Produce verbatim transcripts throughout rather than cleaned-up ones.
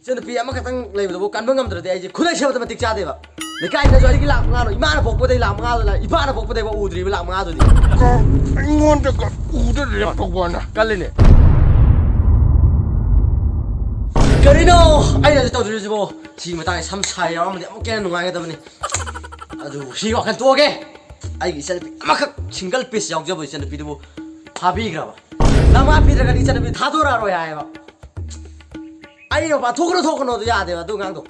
ꯏꯆꯟꯅꯨꯄꯤ ꯑꯃꯈꯛꯇꯪ ꯂꯩꯕꯗꯨꯕꯨ ꯀꯟꯕ ꯉꯝꯗ꯭ꯔꯗꯤ ꯑꯩꯁꯦ ꯈꯨꯠꯂꯩ ꯁꯦꯝꯕꯗ ꯃꯇꯤꯛ ꯆꯥꯗꯦꯕ꯫ ꯂꯩꯀꯥꯏꯁꯤꯅꯁꯨ ꯑꯩꯒꯤ ꯂꯥꯛ ꯃꯉꯥꯗꯣ, ꯏꯃꯥꯅ ꯄꯣꯛꯄꯗꯩ ꯂꯥꯛ ꯃꯉꯥꯗꯣ ꯂꯥꯛ, ꯏꯄꯥꯅ ꯄꯣꯛꯄꯗꯩꯐꯥꯎ ꯎꯗ꯭ꯔꯤꯕ ꯂꯥꯛ ꯃꯉꯥꯗꯨꯗꯤ꯫ ꯀꯣ, ꯑꯩꯉꯣꯟꯗꯒ ꯎꯗ ꯔꯦꯞ ꯇꯧꯕꯅ꯫ ꯀꯜꯂꯤꯅꯦ꯫ ꯀꯔꯤꯅꯣ ꯑꯩꯅ ꯍꯧꯖꯤꯛ ꯇꯧꯗꯣꯔꯤꯁꯤꯕꯣ? ꯁꯤ ꯃꯇꯥꯡꯁꯤ ꯁꯝ ꯁꯥꯏ ꯌꯥꯎꯔꯝꯃꯗꯤ ꯑꯃꯨꯛꯀ ꯍꯦꯟꯅ ꯅꯨꯡꯉꯥꯏꯒꯗꯕꯅꯤ꯫ ꯑꯗꯨ ꯁꯤ ꯋꯥꯈꯜ ꯇꯣꯛꯑꯒꯦ꯫ ꯑꯩꯒꯤ ꯏꯆꯟꯅꯨꯄꯤ ꯑꯃꯈꯛ single piece ꯌꯥꯎꯖꯕ ꯏꯆꯟꯅꯨꯄꯤꯗꯨꯕꯨ ꯐꯥꯕꯤꯈ꯭ꯔꯕ꯫ ꯅꯃꯥ ꯄꯤꯗ꯭ꯔꯒꯗꯤ ꯏꯆꯟꯅꯨꯄꯤ ꯊꯥꯗꯣꯔꯛꯑꯔꯣꯏ ꯍꯥꯏꯌꯦꯕ꯫ ꯑꯩꯅ ꯃꯄꯥꯟ ꯊꯣꯛꯀꯅꯨ ꯊꯣꯛꯀꯅꯨ ꯑꯗꯨ ꯌꯥꯗꯦꯕ ꯑꯗꯨ ꯑꯉꯥꯡꯗꯣ꯫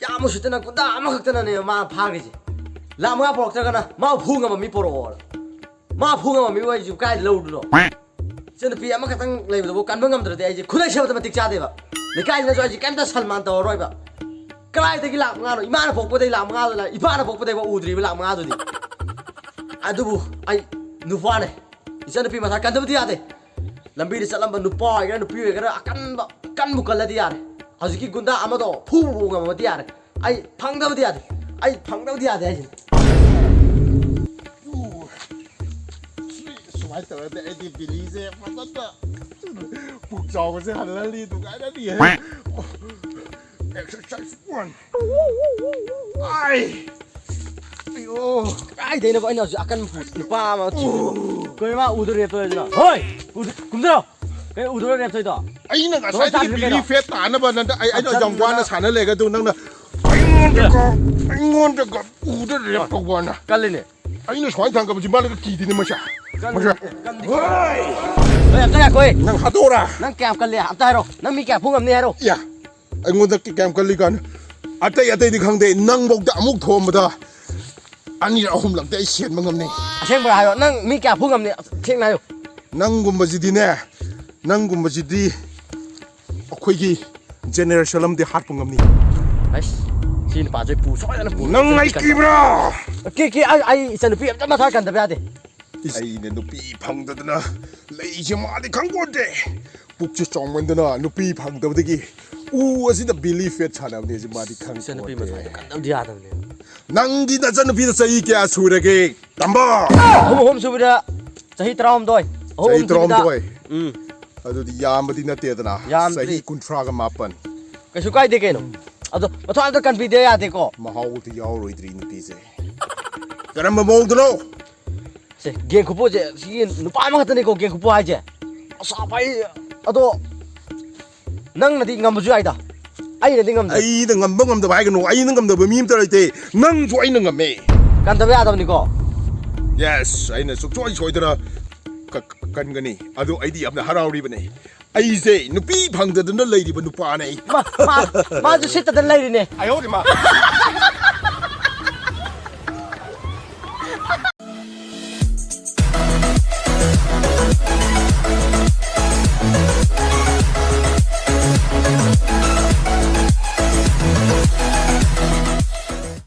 ꯌꯥꯝ ꯎꯁꯤꯠꯇꯅ ꯒꯨꯟꯗꯥ ꯑꯃꯈꯛꯇꯅꯅꯦ ꯃꯥ ꯐꯥꯈ꯭ꯔꯤꯁꯦ꯫ ꯂꯥꯛ ꯃꯉꯥ ꯄꯨꯔꯛꯇ꯭ꯔꯒꯅ ꯃꯥ ꯐꯨ ꯉꯝꯕ ꯃꯤ ꯄꯨꯔꯛꯑꯣ꯫ ꯃꯥ ꯐꯨ ꯉꯝꯕ ꯃꯤ ꯑꯣꯏꯁꯨ ꯀꯥꯏꯗ ꯂꯧꯗꯣꯏꯅꯣ? ꯏꯆꯟꯅꯨꯄꯤ ꯑꯃꯈꯛꯇꯪ ꯂꯩꯕꯗꯨꯕꯨ ꯀꯟꯕ ꯉꯝꯗ꯭ꯔꯗꯤ ꯑꯩꯁꯦ ꯈꯨꯠꯂꯩ ꯁꯦꯝꯕꯗ ꯃꯇꯤꯛ ꯆꯥꯗꯦꯕ꯫ ꯂꯩꯀꯥꯏꯁꯤꯅꯁꯨ ꯑꯩꯁꯦ ꯀꯩꯝꯇ ꯁꯜꯃꯥꯟ ꯇꯧꯔꯔꯣꯏꯕ꯫ ꯀꯗꯥꯏꯗꯒꯤ ꯂꯥꯛ ꯃꯉꯥꯅꯣ? ꯏꯃꯥꯅ ꯄꯣꯛꯄꯗꯩ ꯂꯥꯛ ꯃꯉꯥꯗꯣ ꯂꯥꯛ, ꯏꯄꯥꯅ ꯄꯣꯛꯄꯗꯩꯐꯥꯎ ꯎꯗ꯭ꯔꯤꯕ ꯂꯥꯛ ꯃꯉꯥꯗꯨꯗꯤ꯫ ꯑꯗꯨꯕꯨ ꯑꯩ ꯅꯨꯄꯥꯅꯦ꯫ ꯏꯆꯟꯅꯨꯄꯤ ꯃꯁꯥ ꯀꯟꯗꯕꯗꯤ ꯌꯥꯗꯦ꯫ ꯂꯝꯕꯤꯗ ꯆꯠꯂꯝꯕ ꯅꯨꯄꯥ ꯑꯣꯏꯒꯦꯔꯥ ꯅꯨꯄꯤ ꯑꯣꯏꯒꯦꯔꯥ ꯑꯀꯟꯕ, ꯀꯟꯕꯨ ꯀꯜꯂꯗꯤ ꯌꯥꯔꯦ꯫ ꯍꯧꯖꯤꯛꯀꯤ ꯒꯨꯟꯗꯥ ꯑꯃꯗꯣ ꯐꯨꯕꯕꯨ ꯉꯝꯃꯗꯤ ꯌꯥꯔꯦ꯫ ꯑꯩ ꯐꯪꯗꯕꯗꯤ ꯌꯥꯗꯦ꯫ ꯑꯩ ꯐꯪꯗꯕꯗꯤ ꯌꯥꯗꯦ ꯍꯥꯏꯁꯤꯅꯤ꯫ ꯁꯨꯃꯥꯏꯅ ꯇꯧꯔꯗꯤ ꯑꯩꯗꯤ ꯕꯤꯂꯤꯁꯦ ꯐꯖꯅ ꯄꯨꯛ ꯆꯥꯎꯕꯁꯦ ꯍꯜꯍꯜꯂꯤ, ꯅꯨꯡꯉꯥꯏꯔꯅꯤ꯫ Exercise one. ꯑꯥꯏ! ꯑꯌꯣ! ꯀꯥꯏꯗꯩꯅꯣꯕ ꯑꯩꯅ ꯍꯧꯖꯤꯛ ꯑꯀꯟꯕ ꯄꯨ-, ꯅꯨꯄꯥ ꯑꯃ ꯊꯤꯔꯤꯗꯣ? ꯀꯩꯅꯣ ꯃꯥ ꯎꯗ ꯔꯦꯞ ꯇꯧꯔꯤꯗꯨꯅ? ꯍꯣꯏ! ꯎꯗ-, ꯀꯨꯝꯊꯔꯣ! ꯀꯩꯅꯣ ꯎꯗ ꯔꯦꯞ ꯇꯧꯔꯤꯗꯣ? ꯑꯩꯅ ꯇꯣꯂꯣꯞ ꯉꯁꯥꯏꯗꯒꯤ ꯆꯥꯗ꯭ꯔꯤ ꯕꯤꯂꯤ ꯀꯩꯅꯣ? ꯐꯦꯠ ꯇꯥꯅꯕ ꯅꯪꯗ ꯑꯩ, ꯑꯩꯅ ꯌꯥꯝ ꯆꯠꯂꯨꯗꯅ꯫ ꯋꯥꯅ ꯁꯥꯟꯅ ꯂꯩꯒ ꯑꯗꯨ ꯅꯪꯅ ꯑꯩꯉꯣꯟꯗꯒ, ꯑꯩꯉꯣꯟꯗꯒ ꯎꯗ ꯔꯦꯞ ꯇꯧꯕꯅ꯫ ꯀꯜꯂꯤꯅꯦ꯫ ꯑꯩꯅ ꯁꯨꯃꯥꯏꯅ ꯊꯥꯡꯒꯠꯄꯁꯤ ꯃꯥꯅꯒ ꯀꯤꯗꯦꯅꯦ ꯃꯁꯦ꯫ ꯀꯟ-, ꯃꯁꯦ꯫ ꯀꯟꯗꯤ-, ꯍꯣꯏ! ꯍꯣꯏ, ꯑꯝꯇ ꯉꯥꯏꯈꯣꯍꯦ꯫ ꯅꯪ ꯍꯥꯠꯇꯣꯛꯑꯣꯔꯥ? ꯅꯪ ꯀꯌꯥꯝ ꯀꯜꯂꯦ? ꯑꯝꯇ ꯍꯥꯏꯔꯣ꯫ ꯅꯪ ꯃꯤ ꯀꯌꯥ ꯐꯨ ꯉꯝꯅꯤ ꯍꯥꯏꯔꯣ? ꯌꯥ꯫ ꯑꯩꯉꯣꯟꯗ ꯀꯌꯥꯝ ꯀꯜꯂꯤ ꯀꯥꯟꯅ? ꯑꯇꯩ ꯑꯇꯩꯗꯤ ꯈꯪꯗꯦ, ꯅꯪꯐꯧꯗ ꯑꯃꯨꯛ ꯊꯣꯝꯕꯗ ꯑꯅꯤꯔꯛ ꯑꯍꯨꯝꯂꯛꯇꯤ ꯑꯩ ꯁꯦꯟꯕ ꯉꯝꯅꯤ꯫ ꯑꯁꯦꯡꯕ ꯍꯥꯏꯌꯣ, ꯅꯪ ꯃꯤ ꯀꯌꯥ ꯐꯨ ꯉꯝꯅꯤ? ꯁꯦꯡꯅ ꯍꯥꯏꯌꯣ꯫ ꯅꯪꯒꯨꯝꯕꯁꯤꯗꯤꯅꯦ, ꯅꯪꯒꯨꯝꯕꯁꯤꯗꯤ ꯑꯩꯈꯣꯏꯒꯤ ꯖꯦꯅꯦꯔꯦꯁꯟ ꯑꯃꯗꯤ ꯍꯥꯠꯄ ꯉꯝꯅꯤ꯫ ꯑꯩꯁ, ꯁꯤ ꯅꯨꯄꯥꯁꯦ ꯄꯨ ꯁꯣꯏꯗꯅ ꯄꯨ-, ꯅꯪ ꯅꯨꯄꯤ ꯑꯩ ꯀꯟꯗꯕ꯫ ꯀꯤꯕ꯭ꯔꯥ? ꯀꯤ, ꯀꯤ, ꯑꯩ, ꯑꯩ ꯏꯆꯟꯅꯨꯄꯤ ꯑꯝꯇ ꯃꯊꯥ ꯀꯟꯗꯕ ꯌꯥꯗꯦ꯫ ꯏꯁ꯫ ꯑꯩꯅ ꯅꯨꯄꯤ ꯐꯪꯗꯗꯅ ꯂꯩꯁꯦ ꯃꯥꯗꯤ ꯈꯪꯄꯣꯟꯇꯦ꯫ ꯄꯨꯛꯁꯦ ꯆꯥꯎꯃꯟꯗꯅ ꯅꯨꯄꯤ ꯐꯪꯗꯕꯗꯒꯤ ꯎ ꯑꯁꯤꯗ ꯕꯤꯂꯤ ꯐꯦꯠ ꯁꯥꯟꯅꯕꯅꯦꯁꯦ ꯃꯥꯗꯤ ꯏꯆꯟꯅꯨꯄꯤ ꯈꯪꯄꯣꯟꯇꯦ꯫ ꯃꯊꯥ ꯀꯟꯗꯕꯗꯤ ꯌꯥꯗꯕꯅꯦ꯫ ꯅꯪꯗꯤ ꯅꯆꯟꯅꯨꯄꯤꯗ ꯆꯍꯤ ꯀꯌꯥ ꯁꯨꯔꯒꯦ? ꯇꯝꯕ! ꯑꯍꯨꯝ, ꯑꯍꯨꯝ ꯁꯨꯕꯗ ꯆꯍꯤ ꯇꯔꯥꯍꯨꯝꯗꯣꯏ꯫ ꯑꯍꯨꯝ ꯆꯍꯤ ꯁꯨꯕꯗ ꯇꯔꯥꯍꯨꯝꯗꯣꯏ꯫ ꯎꯝ꯫ ꯑꯗꯨꯗꯤ ꯌꯥꯝꯕꯗꯤ ꯅꯠꯇꯦꯗꯅ꯫ ꯌꯥꯝꯗ꯭ꯔꯤ꯫ ꯆꯍꯤ ꯀꯨꯟꯊ꯭ꯔꯥꯒ ꯃꯥꯄꯟ꯫ ꯀꯩꯁꯨ ꯀꯥꯏꯗꯦ ꯀꯩꯅꯣ꯫ ꯑꯗꯣ ꯃꯊꯧ ꯑꯝꯇ ꯀꯟꯕꯤꯗ ꯌꯥꯗꯦꯀꯣ꯫ ꯃꯍꯥꯎꯗꯤ ꯌꯥꯎꯔꯣꯏꯗ꯭ꯔꯤ ꯅꯨꯄꯤꯁꯦ꯫ ꯀꯔꯝꯕ ꯃꯑꯣꯡꯗꯅꯣ? ꯁꯦ, ꯒꯦꯡ ꯈꯨꯄꯨꯁꯦ ꯁꯤꯒꯤ ꯅꯨꯄꯥ ꯑꯃꯈꯛꯇꯅꯤꯀꯣ ꯒꯦꯡ ꯈꯨꯄꯨ ꯍꯥꯏꯁꯦ꯫ ꯑꯁ ꯚꯥꯏ, ꯑꯗꯣ ꯅꯪꯅꯗꯤ ꯉꯝꯕꯁꯨ ꯌꯥꯏꯗ꯫ ꯑꯩꯅꯗꯤ ꯉꯝꯗꯦ꯫ ꯑꯩꯅ ꯉꯝꯕ ꯉꯝꯗꯕ ꯍꯥꯏꯒꯅꯨ, ꯑꯩꯅ ꯉꯝꯗꯕ ꯃꯤ ꯑꯝꯇ ꯂꯩꯇꯦ꯫ ꯅꯪꯁꯨ ꯑꯩꯅ ꯉꯝꯃꯦ꯫ ꯀꯟꯗꯕ ꯌꯥꯗꯕꯅꯤꯀꯣ꯫ Yes, ꯑꯩꯅ ꯁꯨꯡꯁꯣꯏ ꯁꯣꯏꯗꯅ ꯀ- ꯀ- ꯀꯟꯒꯅꯤ꯫ ꯑꯗꯨ ꯑꯩꯗꯤ ꯌꯥꯝꯅ ꯍꯔꯥꯎꯔꯤꯕꯅꯦ꯫ ꯑꯩꯁꯦ ꯅꯨꯄꯤ ꯐꯪꯗꯗꯅ ꯂꯩꯔꯤꯕ ꯅꯨꯄꯥꯅꯦ꯫ ꯃꯥ- ꯃꯥ- ꯃꯥꯁꯨ ꯁꯤꯠꯇꯗꯅ ꯂꯩꯔꯤꯅꯦ꯫